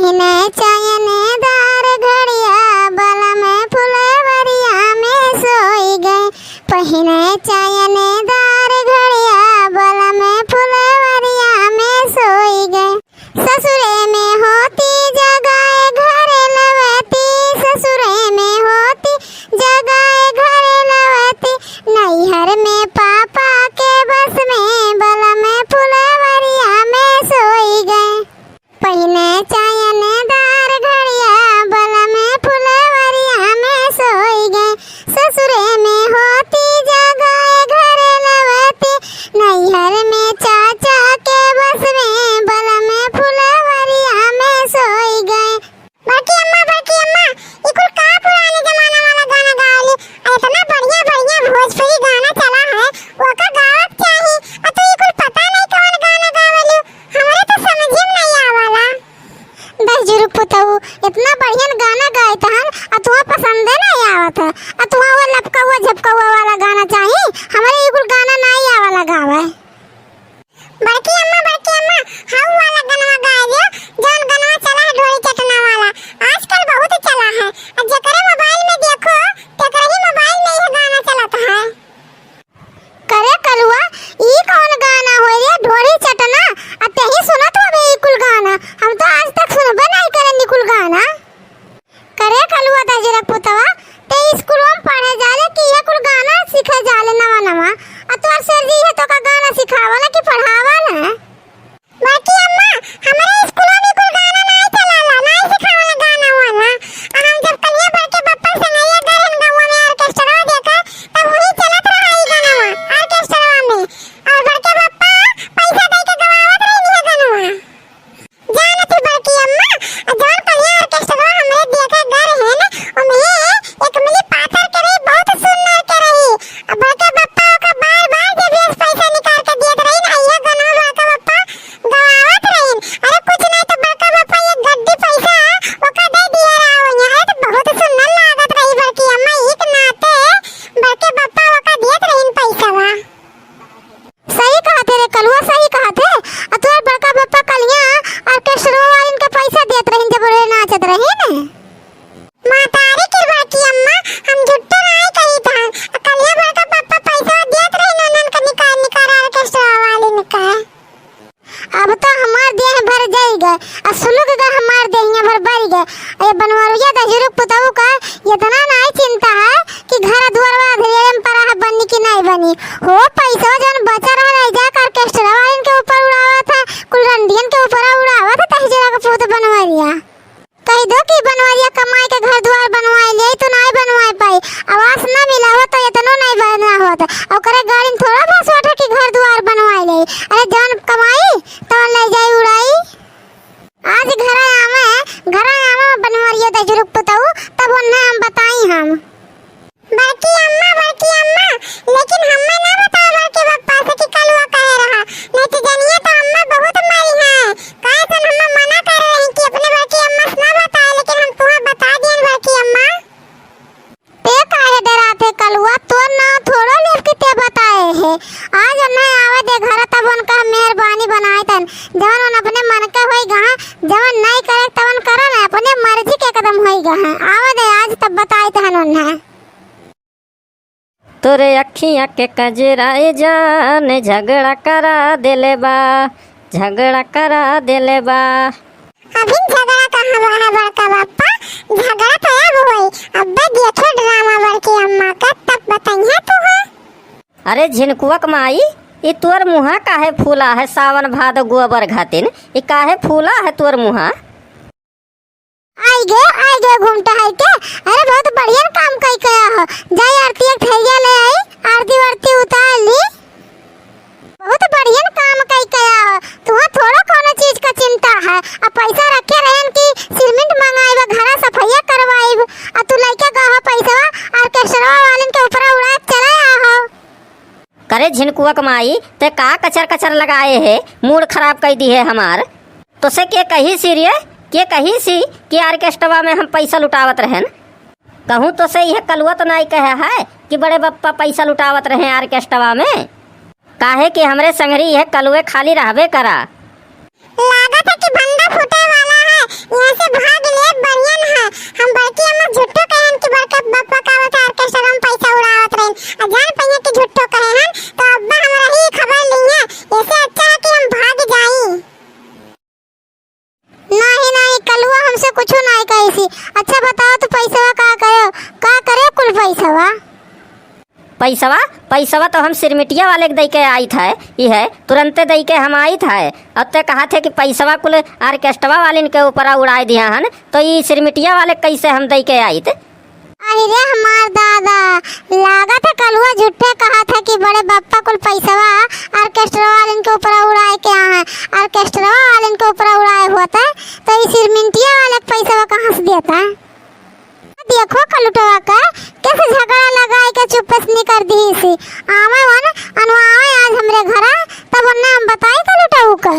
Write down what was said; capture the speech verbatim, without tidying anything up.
पहिने चैनदार घड़िया, बलम फुलवरिया में सोई गए। पहिने चैनदार घड़िया, बलम फुलवरिया में सोई गए। ससुरे में होती जगाए घर लवती, ससुरे में होती जगाए घर लवती। नैहर में पापा के बस में, बलम फुलवरिया में सोई गए। पहिने चैनदार घड़िया, बलम फुलवरिया में सोई गए। ससुरे में होती जगाए घर लवती, नैहर में चाचा के बस में, बलम फुलवरिया में सोई गए। बड़की अम्मा, बड़की अम्मा, ई कुल का पुराने जमाना वाला गाना गावली? आ इतना बढ़िया बढ़िया भोजपुरी गाना चला है, ओका गावक चाही। आ तू ई कुल पता नहीं कौन गाना गावली, हमरे तो समझे में नहीं आवाला। दहिजुरुक पुतऊ, इतना बढ़िया गाना गाइत हन, आ तुहा पसंदे नहीं आवत है। आ तुहा वो लपकौआ झपकौआ वाला गाना चाही, हमरे ई कुल गाना नहीं आवाला गावे। बड़की अम्मा, बड़की अम्मा, हऊ वाला गनवा गाय लियो, जौन गनवा चला है ढोरी चटना वाला, आजकल बहुत चला है। आ जेकरे मोबाइल में देखो, तेकरे ही मोबाइल में यह गाना चलत है। करे कलुआ, ई कौन गाना होय रे, ढोरी चटना? आ तेही सुनत हो बे ई कुल गाना? हम तो आज तक सुनबे नहीं करे ई कुल गाना। करे कलुआ दहिजुरुक पुतवा, ते स्कूलों में पढ़े जाले कि ये कुल गाना सीखे जाले नवा नवा? आ तोर सर जी है तो का गाना सिखावला कि पढ़ावला? बड़की अम्मा, हमरे स्कूलों में कुल गाना नाई चलाला, नाई सिखावला गाना वाना। आ हम जब कलिया बड़के बप्पा संगैया गए हैं गौवा में ऑर्केस्ट्रा देखा, तब वही चलत रहा ई गाना ऑर्केस्ट्रा में। और बड़के बप्पा पैसा दे के गवावत रही है गाना। जानत ही बड़की अम्मा, जौन कलिया ऑर्केस्ट्रा हमरे देखे गए हैं ना, ओमे एक मिली पातर के रही, बहुत सुंदर के रही। आ बड़के बप्पा ओका बार-बार जेबिया से पैसा निकाल के दियत रही ना, इहे गाना बड़का बप्पा गवावत रही। अरे कुछ नहीं तो बड़का बप्पा एक गड्डी पैसा ओका दे दिए रहा हो यहाँ, तो बहुत सुंदर लागत रही बड़की अम्मा, एक नाते बड़के बप्पा ओका दियत रही पैसा। सही कहत है रे कलुआ, सही कहत है। आ तोर बड़का बप्पा कलिया ऑर्केस्ट्रा वालिन के पैसा देत रहिन जब रे नाचत रहिन। मातारी की बड़की अम्मा, हम झुट्ठो नाई कही था। आ कलिया बड़का बप्पा पैसा देत रहिन उन्हन के निकाल निकाल ऑर्केस्ट्रा वालिन के। अब तो हमार देह भर जाई गए, आ सुलुक गए हमार देहिया भर बरी गए। ए बनवरिया दहिजुरुक पुतऊ का इतना नाई चिंता है कि घर दुआरवा अधरेम पर है, बनी कि नाई बनी। हो पैसा जौन बचा रहा रह जा ऑर्केस्ट्रा वालिन के ऊपर उड़ावत है, कुल रंडियन के ऊपर उड़ावत है दहिजुरुक पुत बनवरिया। कह दो कि बनवरिया कमाई के घर दुआर बनवाई ले, तो नाई बनवाई पाई। आवास ना मिला हो तो इतनो नाई बना होत। ओकरे गाड़ी में थोड़ा बहुत सोटे कि घर दुआर बनवाई ले। अरे जौन कमाई तो ले जाई उड़ाई। आज घर आवे, घर आवे बनवरिया दहिजुरुक पुतऊ, तब उन्हें हम बताई हम। बड़की अम्मा, बड़की अम्मा, लेकिन हम्मे ना बताओ बड़के बप्पा से कि कलुआ कहे रहा, नहीं तो जनिए तो अम्मा बहुत मारी है। काहे से हम्मे मना कर रही कि अपने बड़की अम्मा से ना बताए, लेकिन हम तुम्हें बता दिए बड़की अम्मा। ते काहे डरात है कलुआ, तोर नाव थोड़ो लेब के ते बताए है। आज उन्हें आवे दे घर, तब उनका मेहरबानी बनाए तन, जवन उन अपने मन के होई गहा, जवन नहीं करे तवन करो ना, अपने मर्जी के कदम होई गहा। आवे दे आज तब बताए तहन उन्हें। तोरे अखियाँ के कजरा ए जान झगड़ा करा देले बा, झगड़ा करा देले बा। अभी झगड़ा कहाँ बा है बड़का बप्पा, झगड़ा तो अब होई, अब्बे देखे ड्रामा बड़की अम्मा का, तब बताइए तू है। अरे झिनकुआ के माई, ई तोर मुँहा काहे फूला है सावन भादो गोबर घातिन, ई काहे फूला है तोर मुँहा? आई गे, आई गे घूम टहल के। अरे बहुत बढ़ियन काम कई कया हो। जाई आरती एक थैलिया ले आई, आरती वारती उतार ली। बहुत बढ़ियन काम कई कया हो। तुहा थोड़ो कोनो चीज का चिंता है। अब पैसा रखे रहन कि सिरमिंट मंगाइब, घरा सफैया करवाइब। आ तू लइके गहो पैसवा, ऑर्केस्ट्रा वालिन के ऊपर उड़ा के चले आहो। करे झिनकुआ के माई, ते का कचर कचर लगाए है, मूड खराब कई दी है हमार। तोसे के कही सी रे, के कही सी कि ऑर्केस्ट्रा में हम पैसा लुटावत रहन? कहूँ तोसे यह कलुआ तो नाई कहे है कि बड़े बप्पा पैसा लुटावत रहे ऑर्केस्ट्रा में? काहे कि हमरे संगरी यह कलुए खाली रहबे करा। लागत है कि भंडा फूटे वाला है, यहाँ ऐसी। अच्छा बताओ तो पैसवा का करे, का करे कुल पैसवा? पैसवा, पैसवा तो हम सिरमिटिया वाले के दई के आइत है, ई है तुरंते दई के हम आइत है। अब ते कहा थे कि पैसवा कुल ऑर्केस्ट्रा वालिन के ऊपर उड़ाए दिया हन, तो ई सिरमिटिया वाले कैसे हम दई के आइत? अरे रे हमार दादा, लागत है कलुआ झूठे कहा था कि बड़े बप्पा कुल पैसवा ऑर्केस्ट्रा वालिन के ऊपर उड़ाए के आए हैं। ऑर्केस्ट्रा वालिन के ऊपर उड़ाए हुआ था, तो ई सिरमिटिया वाले के पैसवा कहाँ से देता है? देखो कलुटवा का, कैसे झगड़ा लगाए के चुप्पे से निकर दी सी। आवे वन, अनुआवे आज हमरे घरा, तब उन्हें हम बताई कलुटऊ का।